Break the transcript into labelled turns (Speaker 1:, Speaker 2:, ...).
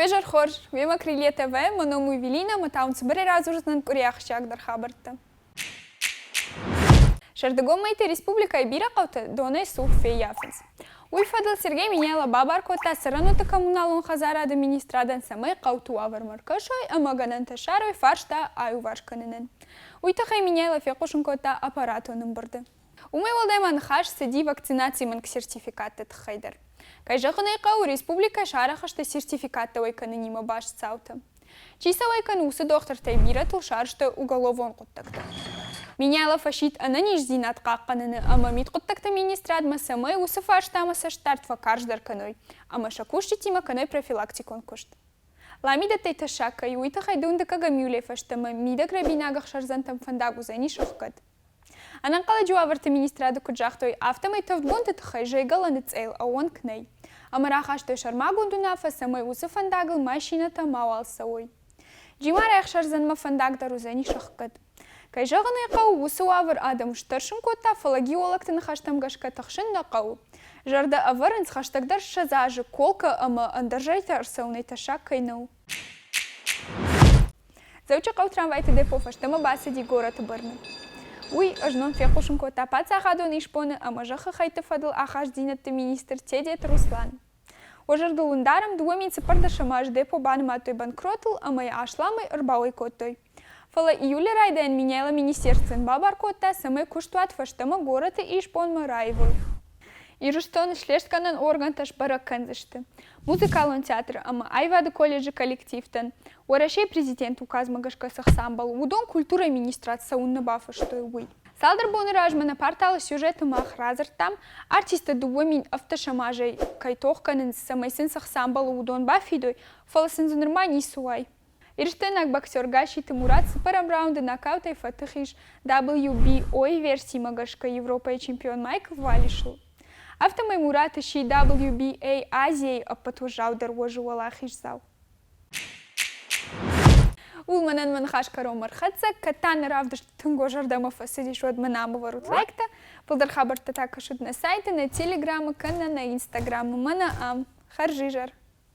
Speaker 1: Уе зӕр хорз! Уемӕ Крылья ТВ, мӕ ном у Эвелина ӕмӕ та уын цыбырӕй радзурдзынӕн къуырийы ахсджиагдӕр хабӕрттӕ. Сӕрдыгон мӕйты республикӕйы бирӕ хъӕуты донӕй цух феййафынц. Уый фӕдыл Сергей Меняйло бабар кодта цӕрӕнуӕтты коммуналон хӕдзарады министрадӕн, цӕмӕй хъӕуты уавӕрмӕ ӕркӕсой ӕмӕ гӕнӕнтӕ ссарой фарста аиуварс кӕнынӕн. Уый тыххӕй Меняйло фехъусын кодта аппаратон ӕмбырды. Уымӕй уӕлдай ма ныхас цыди вакцинацийы мӕнг сертификатты тыххӕй дӕр. Кӕй зӕгъын ӕй хъӕуы, республикӕйы сарӕх сты сертификаттӕ уӕй кӕнынимӕ баст цаутӕ. Чи сӕ уӕй кӕны, уыцы дохтыртӕй бирӕтыл сарӕзтой уголовон хъуыддӕгтӕ. Меняйло фӕсидт ӕнӕниздзинад хъахъхъӕныны ӕмӕ мидхъуыддӕгты министрадмӕ, цӕмӕй уыцы фарстамӕ цӕстдард фӕкарздӕр кӕной ӕмӕ сӕ кусджытимӕ кӕной профилактикон куыст. Ламидӕттӕй тӕссаг кӕй у, уый тыххӕй дыууындыккӕгӕм июлӕй фӕстӕмӕ мидӕгрӕбинаг ӕхсӕрдзӕнтӕм фӕндаг уыдзӕнис ӕхгӕд. Ӕнӕнхъӕлӕджы уавӕрты министрады куыд загътой, афтӕмӕй тӕвдбонты тыххӕй зӕйгӕлӕны цъӕйыл ӕууӕнк нӕй. Ӕмӕ рахастой сӕрмагонд уынаффӕ, цӕмӕй уыцы фӕндагыл машинӕтӕ мауал цӕуой. Джимарайы ӕхсӕрдзӕнмӕ фӕндаг дӕр уыдзӕнис ӕхгӕд. Кӕй зӕгъын ӕй хъӕуы, уыцы уавӕр адӕмы стӕрсын кодта, фӕлӕ геологты ныхӕстӕм гӕсгӕ тыхсын нӕ хъӕуы. Зӕрдӕ ӕвӕрынц, хӕстӕгдӕр 20 азы Колка ӕмӕ ӕндӕр зӕйтӕ ӕрцӕуынӕй тӕссаг кӕй нӕу. Дзӕуджыхъӕуы трамвайты депо фӕстӕмӕ бацыди горӕты бӕрны. Уый ӕзнон фехъусын кодта паддзахадон исбоны ӕмӕ зӕххы хӕйтты фӕдыл ахастдзинӕдты министр Тедеты Руслан. Уӕ зӕрдыл уын дарӕм, 2014 азы депо банымадтой банкротыл ӕмӕ йӕ асламӕй ӕрбауӕй кодтой. Фӕлӕ июлы райдайӕн Меняйло министерствойӕн бабар кодта, цӕмӕй куыстуат фӕстӕмӕ горӕты исбонмӕ раивой. Ирыстоны слестгӕнӕн органтӕ сбӕрӕг кӕндзысты, музыкалон театры ӕмӕ аивады колледжы коллективтӕн Уӕрӕсейы президенты указмӕ гӕсгӕ цы хца ӕмбӕлы, уыдон культурӕйы министрад цӕуыннӕ бафыстой, уый. Цалдӕр боны размӕ нӕ порталы сюжеты мах радзырдтам, артисттӕ 2017 азӕй кӕй тох кӕнынц, цӕмӕй сын цы хца ӕмбӕлы, уыдон бафидой, фӕлӕ сын дзы нырма ницы уай. Ирыстойнаг боксер Гасситы Мурат цыппӕрӕм раунды нокаутӕй фӕтых ис WBO-йы версимӕ гӕсгӕ Европӕйы чемпион Майкл Валишыл. Афтӕмӕй Мурат сси WBA Азияйы ӕппӕт уӕззаудӕр уӕзы уӕлахиздзау. Ууыл мӕнӕн мӕ ныхас кӕронмӕ ӕрхӕццӕ. Кӕд та нӕ равдыст тынг уӕ зӕрдӕмӕ фӕцыдис, уӕд мӕ нӕм ӕвӕрут лайктӕ. Фылдӕр хабӕрттӕ та кӕсут нӕ сайты, нӕ телеграмы кӕнӕ нӕ инстаграмы. Мӕнӕ ам. Хӕрзизӕр!